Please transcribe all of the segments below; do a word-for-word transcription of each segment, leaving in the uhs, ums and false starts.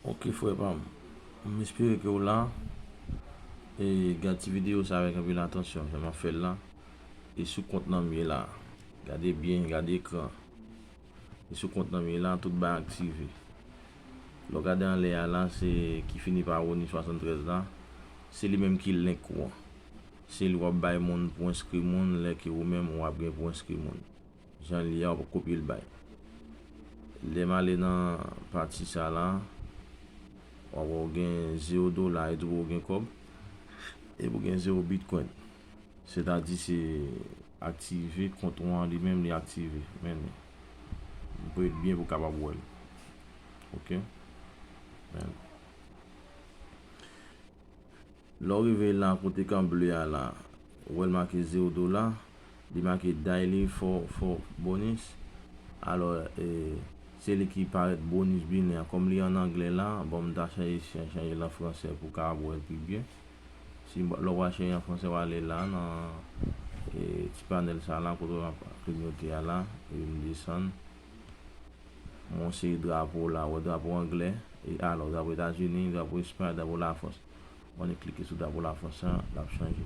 Ok, frè pa m. M espere ke w la. E gad ti videyo sa avèk anpil atansyon, jan m ap fè l la. E sou kont nan m ye la. Gade byen, gade ekran. E sou kont nan m ye la, tout bagay aktive. Lè w gade anlè a la, se ki fini pa Rony swasanntrèz la. Se li menm ki link ou an. Se li w ap bay moun pou enskri moun, lè ke ou menm w ap gen pou enskri moun. Jan li a, w ap kopye l bay. Lè m ale nan pati sa la, w ap wè w gen zewo dola, e tou pou w gen kòb, e pou w gen zewo bitcoin. Sètadi se aktive, kont ou an li menm li aktive. Men li. M pou ret byen pou w kapab wè l. Ok? Men. Lè w rive la kote kan ble a la, ou wè l make zewo dola, li make daily for, for bonus. Alò, e, se li ki parèt bonus bine an. Kòm li an anglè la, bon, m ta chèche chan-, chanje l an fransè pou w kapab wè l pi byen. Si m, lè w pral chèche an fransè, w ale la nan, e, ti panèl sa la, kote w ap kliyote a la, e m desann. M wè yon seri drapo la, wè drapo anglè, e alò, drapo Etazini, drapo Espay, drapo Lafrans. Mwen klike sou drapo Lafrans la, l ap chanje.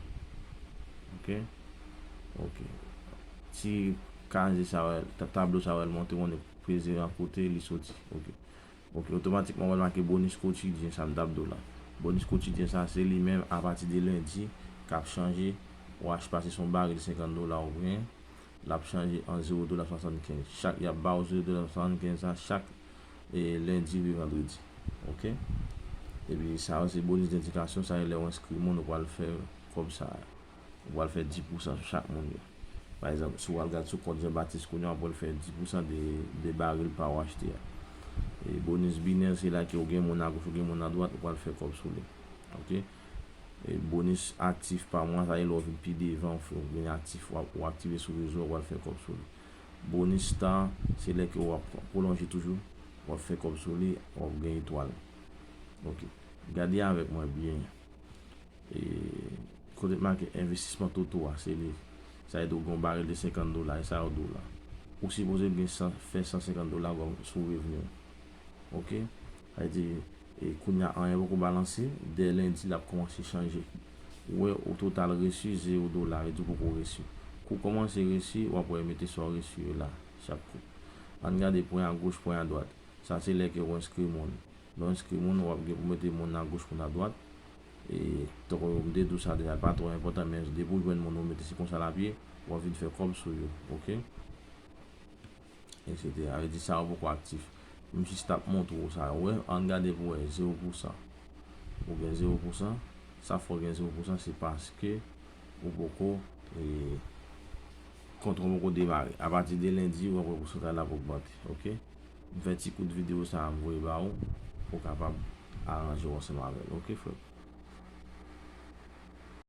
Ok? Ok. Ti kaze sa wè, ta-, tablo sa wè l monte, mwen peze an kote, li soti. Ok. Ok, otomatikman wè l make bonis kotidyen sa m t ap di w la. Bonis kotidyen sa se li menm apati de lendi k ap chanje, w ach pase se yon baril senkant dola ou gen. L ap chanje an zewo dola swasannkenz. Chak, y ap ba w zewo dola swasannkenz sa chak, e, lendi rive vandredi. Ok? Epi sa yo se bonis dendikasyon, sa e lè w enskri moun ou pral fè kòb sa a. Ou pral fè dis pousan sou chak moun yo. Pa egzanp, si w al gad sou kont Jean Baptiste kounye a, w ap wè l fè dis pousan de, de baril pa w achte a. E bonis binè, se lè ke w gen moun agoch, ou gen moun adwat, ou pral fè kòb sou li. Ok? E bonis aktif pa mwa, sa e lè w vin pi devan, w gen aktif, w ap, w aktive sou rezo, w al fè kòb sou li. Bonis star, se lè ke w ap pwolonje toujou, w ap fè kòb sou li, w ap gen etwal. Ok. Gade avèk mwen byen. E kote make envestisman toto a, se li. Sa e di w gen yon baril de senkant dola, e sa yo dola. Ou sipoze gen san, fè san senkant dola kòm sou revni w. Ok? Sa vle di, e kounye a, anyen poko balanse, dè lendi, l ap kòmanse chanje. Ou wè, o total resi, zewo dola, vle di w poko resi. Kou w kòmanse resi, w ap wè mete sa w resi yo la, chak kou. Ann gade pwen agoch, pwen adwat. Sa se lè ke w enskri moun. Lè w enskri moun, w ap gen pou mete moun agoch, moun adwat. E, tankou m te di w sa deja, pa twò enpòtan, men depi w jwenn moun ou mete, se konsa l ap ye, w ap vin fè kòb sou yo, ok? Etsetera. Vle di sa yo poko aktif. M jis t ap montre w sa, w wè, ann gade pou w wè, zewo pousan. Ou gen zewo pousan, sa fè w gen zewo pousan, se paske ou poko, e, kont ou poko demare. Apati de lendi, w ap wè pousantaj la ap ogmante, ok? M fè ti kout videyo sa a, m voye ba ou, pou w kapab aranje w ansanm avè l, ok, frè m?